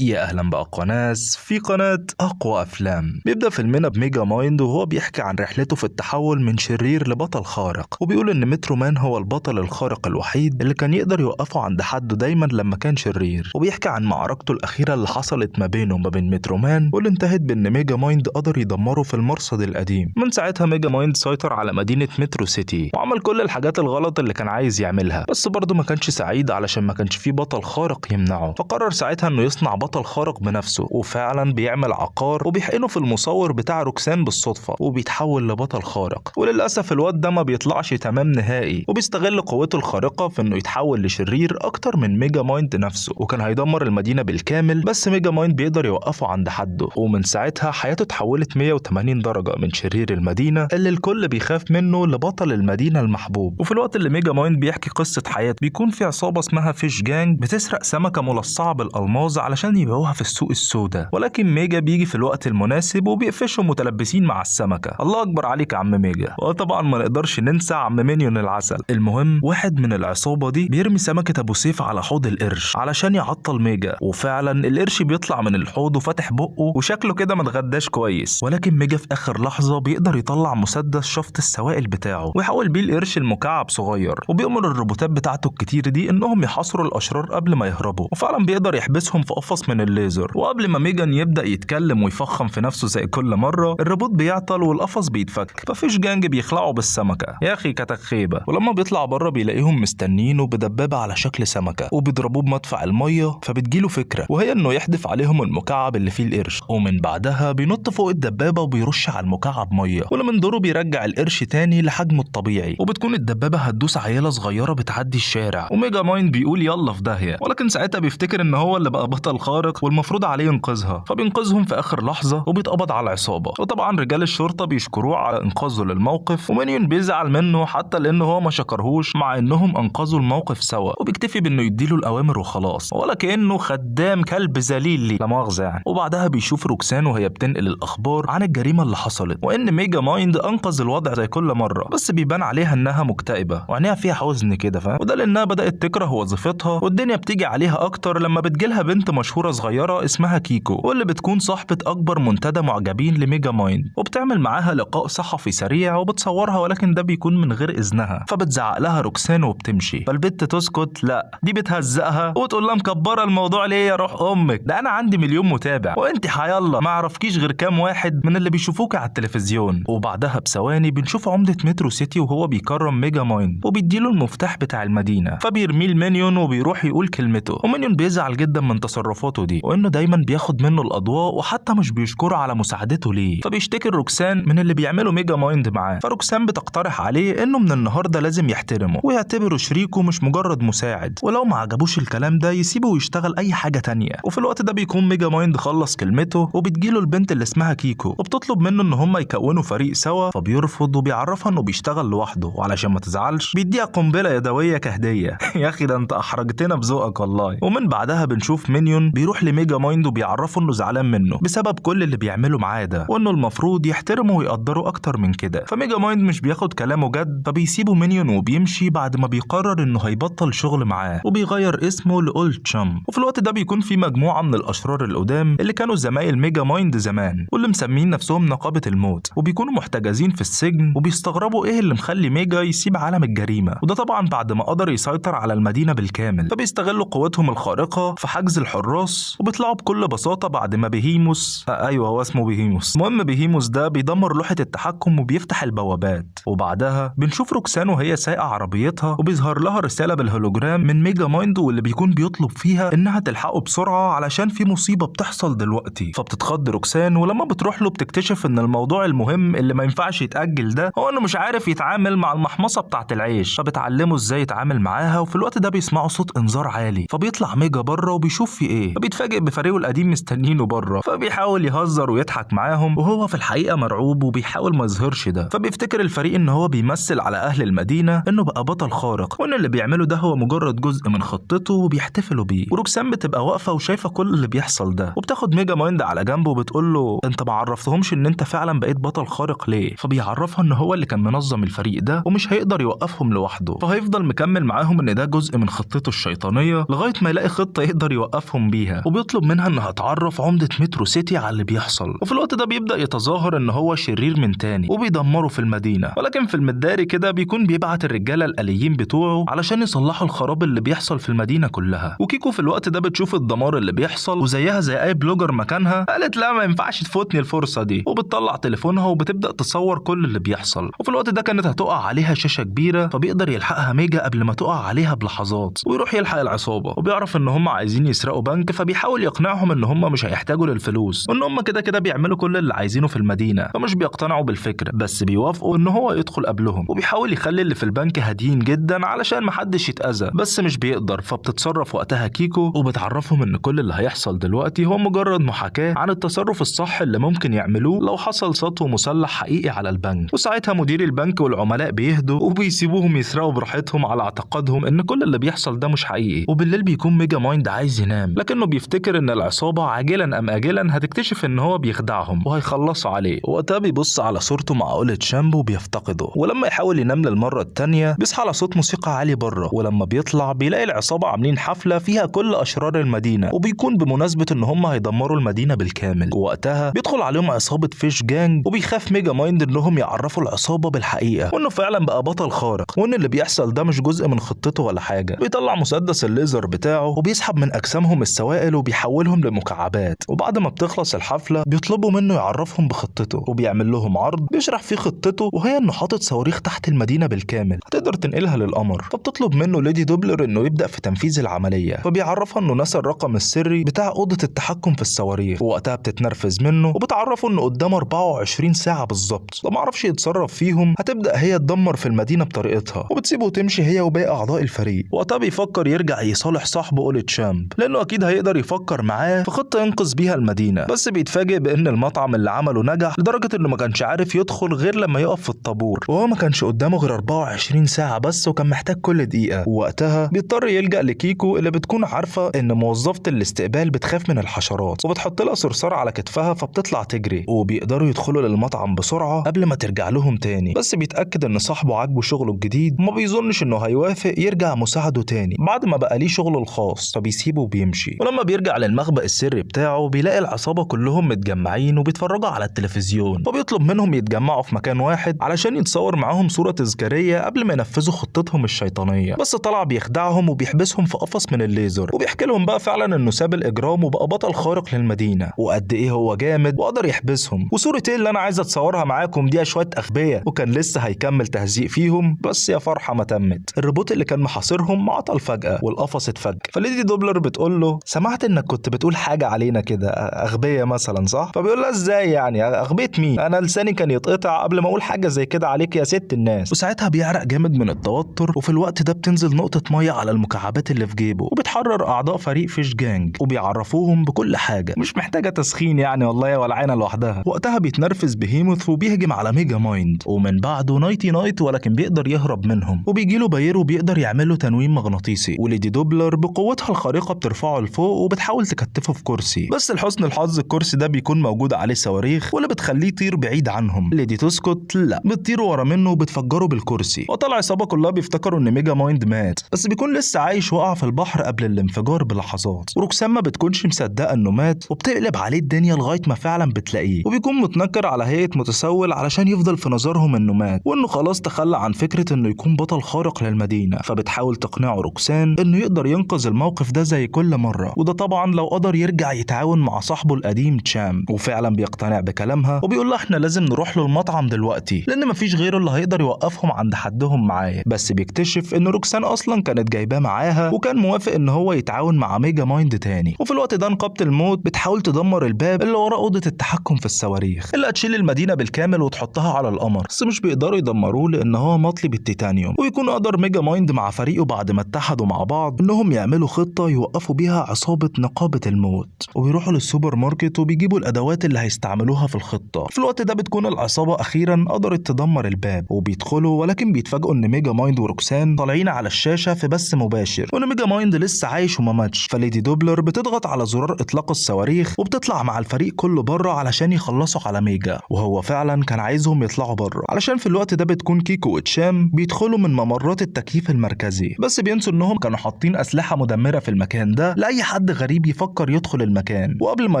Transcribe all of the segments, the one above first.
يا اهلا باقوى ناس في قناة اقوى افلام. بيبدا فيلمنا بميجا مايند وهو بيحكي عن رحلته في التحول من شرير لبطل خارق، وبيقول ان مترو مان هو البطل الخارق الوحيد اللي كان يقدر يوقفه عند حده دايما لما كان شرير. وبيحكي عن معركته الاخيرة اللي حصلت ما بينه وما بين مترو مان، واللي انتهت بان ميجا مايند قدر يدمره في المرصد القديم. من ساعتها ميجا مايند سيطر على مدينة مترو سيتي وعمل كل الحاجات الغلط اللي كان عايز يعملها، بس برضه ما كانش سعيد علشان ما كانش فيه بطل خارق يمنعه. فقرر ساعتها انه يصنع بطل خارق بنفسه، وفعلا بيعمل عقار وبيحقنه في المصور بتاع روكسان بالصدفة وبيتحول لبطل خارق. وللأسف الواد ده ما بيطلعش تمام نهائي، وبيستغل قوته الخارقة في انه يتحول لشرير اكتر من ميجا مايند نفسه، وكان هيدمر المدينة بالكامل، بس ميجا مايند بيقدر يوقفه عند حده. ومن ساعتها حياته اتحولت 180 درجة من شرير المدينة اللي الكل بيخاف منه لبطل المدينة المحبوب. وفي الوقت اللي ميجا مايند بيحكي قصة حياته بيكون في عصابة اسمها فيش جانج بتسرق سمكة ملصعة بالألماظ علشان يبيعوها في السوق السوداء، ولكن ميجا بيجي في الوقت المناسب وبيقفشهم متلبسين مع السمكة. الله أكبر عليك يا عم ميجا. وطبعا ما نقدرش ننسى عم مينيون العسل. المهم واحد من العصابة دي بيرمي سمكة أبو سيف على حوض القرش علشان يعطل ميجا، وفعلا القرش بيطلع من الحوض وفاتح بقه وشكله كده ما اتغداش كويس، ولكن ميجا في آخر لحظة بيقدر يطلع مسدس شفط السوائل بتاعه ويحول بيه القرش المكعب صغير، وبيأمر الروبوتات بتاعته الكتير دي انهم يحاصروا الاشرار قبل ما يهربوا، وفعلا بيقدر يحبسهم في قفص من الليزر. وقبل ما ميجان يبدأ يتكلم ويفخم في نفسه زي كل مرة، الروبوت بيعطل والقفص بيتفك، ففيش جانج بيخلعه بالسمكة. يا اخي كتخيبة. ولما بيطلع بره بيلاقيهم مستنينه بدبابة على شكل سمكة وبيضربوه بمدفع المية، فبتجيله فكرة وهي انه يحدف عليهم المكعب اللي فيه القرش، ومن بعدها بينط فوق الدبابة وبيرش على المكعب مية، ولمن دوره بيرجع القرش تاني لحجمه الطبيعي، وبتكون الدبابة هتدوس عيلة صغيرة بتعدي الشارع، وميجا مايند بيقول يلا في داهية، ولكن ساعتها بيفتكر ان هو اللي بقى بطل خارق والمفروض عليه ينقذها، فبينقذهم في اخر لحظة وبيتقبض على العصابة. وطبعا رجال الشرطة بيشكروه على انقاذه للموقف، ومينيون بيزعل منه حتى لانه هو ما شكرهوش مع انهم انقذوا الموقف سوا، وبيكتفي بانه يديله الاوامر وخلاص، ولا كانه خدام كلب ذليل ليه لا مؤاخذة يعني. وبعدها بيشوف روكسان وهي بتنقل الاخبار عن الجريمة اللي حصلت، وان ميجا مايند انقذ الوضع زي كل مرة، بس بيبان عليها انها مكتئبة وعينيها فيها حزن كده فاهم، وده لانها بدأت تكره وظيفتها، والدنيا بتيجي عليها اكتر لما بتجيلها بنت مشهورة صغيرة اسمها كيكو، واللي بتكون صاحبة اكبر منتدى معجبين لميجا مايند، وبتعمل معاها لقاء صحفي سريع وبتصورها، ولكن ده بيكون من غير اذنها، فبتزعق لها روكسان وبتمشي. فالبت تسكت، لا دي بتهزقها وتقول لها مكبره الموضوع ليه يا روح امك، ده انا عندي مليون متابع وانت حيالله ما اعرفكيش غير كام واحد من اللي بيشوفوك على التلفزيون. وبعدها بثواني بنشوف عمدة مترو سيتي وهو بيكرم ميجا مايند وبيديله المفتاح بتاع المدينة، فبيرميه المينيون وبيروح يقول كلمته، ومينيون بيزعل جدا من تصرفاته دي وانه دايما بياخد منه الاضواء وحتى مش بيشكره على مساعدته ليه، فبيشتكي روكسان من اللي بيعمله ميجا مايند معاه. فروكسان بتقترح عليه انه من النهارده لازم يحترمه ويعتبره شريكه مش مجرد مساعد، ولو ما عجبوش الكلام ده يسيبه ويشتغل اي حاجة تانية. وفي الوقت ده بيكون ميجا مايند خلص كلمته، وبتجيله البنت اللي اسمها كيكو وبتطلب منه ان هم يكونوا فريق سوا، فبيرفض وبيعرفها انه بيشتغل لوحده، وعلشان ما تزعلش بيديها قنبلة يدوية كهدية. يا اخي ده انت احرجتنا بذوقك والله. ومن بعدها بنشوف مينيون بيروح لميجا مايند وبيعرفه انه زعلان منه بسبب كل اللي بيعمله معاه ده، وانه المفروض يحترمه ويقدره اكتر من كده. فميجا مايند مش بياخد كلامه جد، فبيسيبه مينيون وبيمشي بعد ما بيقرر انه هيبطل شغل معاه وبيغير اسمه لأولد تشام. وفي الوقت ده بيكون في مجموعة من الاشرار القدام اللي كانوا زمايل ميجا مايند زمان واللي مسمين نفسهم نقابة الموت، وبيكونوا محتجزين في السجن وبيستغربوا ايه اللي مخلي ميجا يسيب عالم الجريمة، وده طبعا بعد ما قدر يسيطر على المدينة بالكامل. فبيستغلوا قوتهم الخارقة في حجز الحراس وبيطلعوا بكل بساطة بعد ما بيهيموس ايوه هو اسمه بيهيموس، المهم بيهيموس ده بيدمر لوحة التحكم وبيفتح البوابات. وبعدها بنشوف روكسان وهي سايقة عربيتها وبيظهر لها رسالة بالهولوجرام من ميجا مايند واللي بيكون بيطلب فيها انها تلحقه بسرعة علشان في مصيبة بتحصل دلوقتي. فبتتخض روكسان، ولما بتروح له بتكتشف ان الموضوع المهم اللي ما ينفعش يتأجل ده هو انه مش عارف يتعامل مع المحمصة بتاعة العيش، فبتعلمه ازاي يتعامل معاها. وفي الوقت ده بيسمعوا صوت انذار عالي، فبيطلع ميجا بره وبيشوف في ايه، فبيتفاجئ بفريقه القديم مستنينه بره، فبيحاول يهزر ويضحك معاهم وهو في الحقيقة مرعوب وبيحاول ما يظهرش ده. فبيفتكر الفريق ان هو بيمثل على اهل المدينة انه بقى بطل خارق وان اللي بيعمله ده هو مجرد جزء من خطته وبيحتفلوا بيه. وروكسان بتبقى واقفة وشايفة كل اللي بيحصل ده، وبتاخد ميجا مايند على جنب وبتقول له انت ما عرفتهمش ان انت فعلا بقيت بطل خارق ليه؟ فبيعرفها ان هو اللي كان منظم الفريق ده ومش هيقدر يوقفهم لوحده، فهيفضل مكمل معاهم ان ده جزء من خطته الشيطانية لغاية ما يلاقي خطة يقدر يوقفهم بيها. ليها، وبيطلب منها انها تعرف عمدة مترو سيتي على اللي بيحصل. وفي الوقت ده بيبدأ يتظاهر ان هو شرير من تاني وبيدمره في المدينة، ولكن في المداري كده بيكون بيبعت الرجالة الآليين بتوعه علشان يصلحوا الخراب اللي بيحصل في المدينة كلها. وكيكو في الوقت ده بتشوف الدمار اللي بيحصل، وزيها زي اي blogger مكانها قالت لا ما ينفعش تفوتني الفرصة دي، وبتطلع تليفونها وبتبدأ تصور كل اللي بيحصل. وفي الوقت ده كانت هتقع عليها شاشة كبيرة، فبيقدر يلحقها ميجا قبل ما تقع عليها بلحظات، ويروح يلحق العصابة، وبيعرف ان هم عايزين يسرقوا بنك، فبيحاول يقنعهم ان هم مش هيحتاجوا للفلوس وان هم كده كده بيعملوا كل اللي عايزينه في المدينة، فمش بيقتنعوا بالفكرة، بس بيوافقوا ان هو يدخل قبلهم. وبيحاول يخلي اللي في البنك هاديين جدا علشان محدش يتأذى، بس مش بيقدر. فبتتصرف وقتها كيكو وبتعرفهم ان كل اللي هيحصل دلوقتي هو مجرد محاكاة عن التصرف الصح اللي ممكن يعملوه لو حصل سطو مسلح حقيقي على البنك. وساعتها مدير البنك والعملاء بيهدوا وبيسيبوهم يسرقوا براحتهم على اعتقادهم ان كل اللي بيحصل ده مش حقيقي. وبالليل بيكون ميجا مايند عايز ينام، لكنه بيفتكر ان العصابة عاجلا ام اجلا هتكتشف ان هو بيخدعهم وهيخلصوا عليه. وقتها بيبص على صورته مع أولة شامبو وبيفتقده، ولما يحاول ينام للمرة التانية بيصحى على صوت موسيقى عالي بره، ولما بيطلع بيلاقي العصابة عاملين حفلة فيها كل أشرار المدينة، وبيكون بمناسبة ان هم هيدمروا المدينة بالكامل. ووقتها بيدخل عليهم عصابة فيش جانج، وبيخاف ميجا مايند انهم يعرفوا العصابة بالحقيقة وانه فعلا بقى بطل خارق، وان اللي بيحصل ده مش جزء من خطته ولا حاجة. بيطلع مسدس الليزر بتاعه وبيسحب من اجسامهم السوائل وبيحولهم لمكعبات. وبعد ما بتخلص الحفلة بيطلبوا منه يعرفهم بخطته، وبيعمل لهم عرض بيشرح فيه خطته، وهي انه حاطط صواريخ تحت المدينة بالكامل هتقدر تنقلها للقمر. فبتطلب منه ليدي دوبلر انه يبدأ في تنفيذ العملية، فبيعرفها انه نسى الرقم السري بتاع أوضة التحكم في الصواريخ. ووقتها بتتنرفز منه وبتعرفه انه قدامه 24 ساعة بالظبط، لو ما عرفش يتصرف فيهم هتبدأ هي تدمر في المدينة بطريقتها، وبتسيبه تمشي هي وباقي أعضاء الفريق. وقتها بيفكر يرجع يصالح صاحبه أولي تشامب، لأنه أكيد هيقدر يفكر معاه في خطة ينقذ بيها المدينة. بس بيتفاجئ بأن المطعم اللي عمله نجح لدرجة إنه ما كانش عارف يدخل غير لما يقف في الطابور، وهو ما كانش قدامه غير 24 ساعة بس، وكان محتاج كل دقيقة. ووقتها بيضطر يلجأ لكيكو اللي بتكون عارفة إن موظفة الاستقبال بتخاف من الحشرات، وبتحط لها صرصار على كتفها فبتطلع تجري، وبيقدروا يدخلوا للمطعم بسرعة قبل ما ترجع لهم تاني. بس بيتأكد إن صاحبه عاجبه شغله الجديد وما بيظنش إنه هيوافق يرجع مساعدة تاني بعد ما بقى ليه شغله الخاص، فبيسيبه وبيمشي. ولما بيرجع للمخبأ السري بتاعه بيلاقي العصابة كلهم متجمعين وبيتفرجوا على التلفزيون، فبيطلب منهم يتجمعوا في مكان واحد علشان يتصور معاهم صورة تذكارية قبل ما ينفذوا خطتهم الشيطانية. بس طلع بيخدعهم وبيحبسهم في قفص من الليزر، وبيحكي لهم بقى فعلا انه ساب الاجرام وبقى بطل خارق للمدينة وقد ايه هو جامد وقدر يحبسهم، وصورة ايه اللي انا عايز اتصورها معاكم دي شوية اغبياء. وكان لسه هيكمل تهزيق فيهم، بس يا فرحة ما تمت، الروبوت اللي كان محاصرهم عطل فجأة والقفص اتفك. فليدي دوبلر بتقول له سمعت انك كنت بتقول حاجة علينا كده اغبياء مثلا صح؟ فبيقول لها ازاي يعني اغبية مين، انا لساني كان يتقطع قبل ما اقول حاجة زي كده عليك يا ست الناس. وساعتها بيعرق جامد من التوتر، وفي الوقت ده بتنزل نقطة مية على المكعبات اللي في جيبه، وبتحرر اعضاء فريق فيش جانج وبيعرفوهم بكل حاجة، مش محتاجة تسخين يعني والله يا ولعانة لوحدها. وقتها بيتنرفز بهيموث وبيهجم على ميجا مايند، ومن بعده نايتي نايت، ولكن بيقدر يهرب منهم، وبيجي له باير وبيقدر يعمل له تنويم مغناطيسي. وليدي دوبلر بقوتها الخارقة بترفعه لفوق وبتحاول تكتفه في كرسي، بس لحسن الحظ الكرسي ده بيكون موجود عليه صواريخ واللي بتخليه يطير بعيد عنهم. ليدي تسكت لا، بتطير ورا منه وبتفجره بالكرسي. وطلع العصابة كلها بيفتكروا ان ميجا مايند مات، بس بيكون لسه عايش وقع في البحر قبل الانفجار بلحظات. وروكسان ما بتكونش مصدقه انه مات، وبتقلب عليه الدنيا لغاية ما فعلا بتلاقيه، وبيكون متنكر على هيئة متسول علشان يفضل في نظرهم انه مات وانه خلاص تخلى عن فكرة انه يكون بطل خارق للمدينة. فبتحاول تقنعه روكسان انه يقدر ينقذ الموقف ده زي كل مرة، وده طبعا لو قدر يرجع يتعاون مع صاحبه القديم تشام. وفعلا بيقتنع بكلامها وبيقول لها احنا لازم نروح له المطعم دلوقتي لان مفيش غيره اللي هيقدر يوقفهم عند حدهم معاه. بس بيكتشف ان روكسان اصلا كانت جايباه معاها وكان موافق ان هو يتعاون مع ميجا مايند تاني. وفي الوقت ده نقابة الموت بتحاول تدمر الباب اللي وراه اوضة التحكم في الصواريخ اللي هتشيل المدينة بالكامل وتحطها على القمر، بس مش بيقدروا يدمروه لان هو مطلي بالتيتانيوم. ويكون قدر ميجا مايند مع فريقه بعد ما اتحدوا مع بعض انهم يعملوا خطه يوقفوا بيها عصابة نقابة الموت، وبيروحوا للسوبر ماركت وبيجيبوا الادوات اللي هيستعملوها في الخطة. في الوقت ده بتكون العصابة اخيرا قدرت تدمر الباب وبيدخلوا، ولكن بيتفاجئوا ان ميجا مايند وروكسان طالعين على الشاشة في بث مباشر وان ميجا مايند لسه عايش وما ماتش. فليدي دوبلر بتضغط على زرار اطلاق الصواريخ وبتطلع مع الفريق كله بره علشان يخلصوا على ميجا، وهو فعلا كان عايزهم يطلعوا بره علشان في الوقت ده بتكون كيكو وتشام بيدخلوا من ممرات التكييف المركزي، بس بينسوا انهم كانوا حاطين اسلحة مدمرة في المكان ده لاي حد حد غريب يفكر يدخل المكان. وقبل ما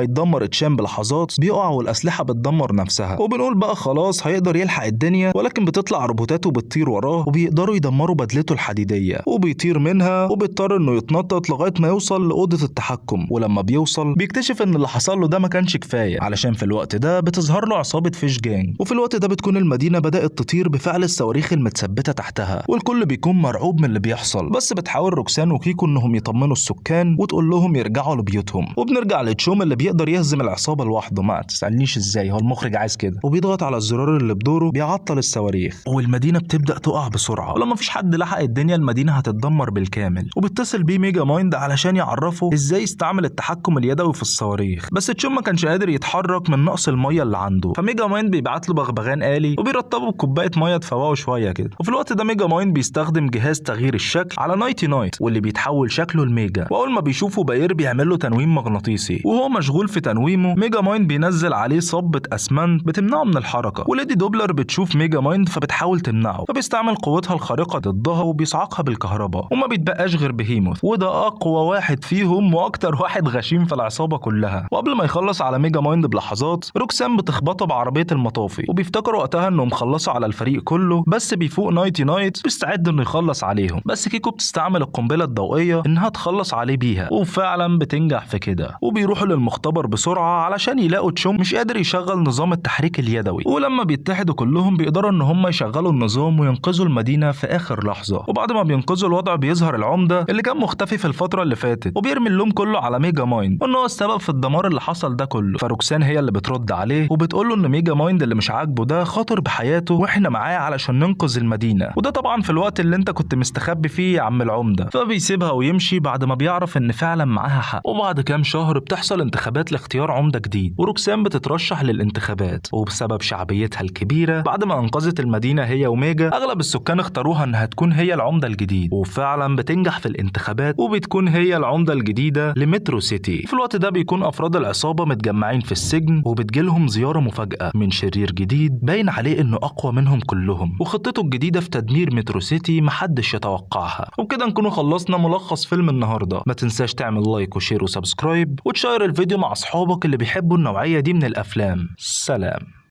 يتدمر تشان بلحظات بيقع والاسلحة بتدمر نفسها، وبنقول بقى خلاص هيقدر يلحق الدنيا، ولكن بتطلع روبوتاته بتطير وراه وبيقدروا يدمروا بدلته الحديدية وبيطير منها، وبيضطر انه يتنطط لغاية ما يوصل لاوضه التحكم. ولما بيوصل بيكتشف ان اللي حصل له ده ما كانش كفاية، علشان في الوقت ده بتظهر له عصابة فيش جانج، وفي الوقت ده بتكون المدينة بدات تطير بفعل الصواريخ المتثبته تحتها، والكل بيكون مرعوب من اللي بيحصل. بس بتحاول روكسان وكيكو انهم يطمنوا السكان وتقول لهم يرجعوا لبيوتهم. وبنرجع لتشوم اللي بيقدر يهزم العصابة لوحده، ما تسالنيش ازاي، هو المخرج عايز كده، وبيضغط على الزرار اللي بدوره بيعطل الصواريخ والمدينة بتبدا تقع بسرعة. ولما مفيش حد لحق الدنيا المدينة هتتدمر بالكامل. وبيتصل بيه ميجا مايند علشان يعرفه ازاي يستعمل التحكم اليدوي في الصواريخ، بس تشوم ما كانش قادر يتحرك من نقص المية اللي عنده، فميجا مايند بيبعت له بغبغان آلي وبيرطبه بكوبايه مية تفوقه شوية كده. وفي الوقت ده ميجا مايند بيستخدم جهاز تغيير الشكل على نايتي نايت واللي بيتحول شكله لميجا، واول ما بيشوفه باير بيعمل له تنويم مغناطيسي، وهو مشغول في تنويمه ميجا مايند بينزل عليه صبة اسمنت بتمنعه من الحركة، وليدي دوبلر بتشوف ميجا مايند فبتحاول تمنعه، فبيستعمل قوتها الخارقة ضدها وبيصعقها بالكهرباء، وما بيتبقاش غير بهيموث، وده اقوى واحد فيهم واكتر واحد غشيم في العصابة كلها. وقبل ما يخلص على ميجا مايند بلحظات روكسان بتخبطه بعربيه المطافي، وبيفتكروا وقتها انهم خلصوا على الفريق كله، بس بيفوق نايتي نايت بيستعد انه يخلص عليهم، بس كيكو بتستعمل القنبلة الضوئية انها تخلص عليه بيها، وفعلا بتنجح في كده. وبيروحوا للمختبر بسرعة علشان يلاقوا تشوم مش قادر يشغل نظام التحريك اليدوي، ولما بيتحدوا كلهم بيقدروا ان هم يشغلوا النظام وينقذوا المدينة في اخر لحظة. وبعد ما بينقذوا الوضع بيظهر العمدة اللي كان مختفي في الفترة اللي فاتت، وبيرمي اللوم كله على ميجا مايند وان هو السبب في الدمار اللي حصل ده كله. فروكسان هي اللي بترد عليه وبتقول له ان ميجا مايند اللي مش عاجبه ده خاطر بحياته واحنا معاه علشان ننقذ المدينة، وده طبعا في الوقت اللي انت كنت مستخبي فيه يا عم العمدة. فبيسيبها ويمشي بعد ما بيعرف ان فعلا معاها حق. وبعد كام شهر بتحصل انتخابات لاختيار عمده جديد، وروكسان بتترشح للانتخابات، وبسبب شعبيتها الكبيرة بعد ما انقذت المدينة هي وميجا اغلب السكان اختاروها انها تكون هي العمدة الجديد، وفعلا بتنجح في الانتخابات وبتكون هي العمدة الجديدة لمترو سيتي. في الوقت ده بيكون افراد العصابة متجمعين في السجن، وبتجيلهم زيارة مفاجاة من شرير جديد باين عليه انه اقوى منهم كلهم، وخطته الجديدة في تدمير مترو سيتي محدش يتوقعها. وبكده نكون خلصنا ملخص فيلم النهارده. ما تنساش تعمل like و share و subscribe وتشير الفيديو مع اصحابك اللي بيحبوا النوعية دي من الافلام. سلام.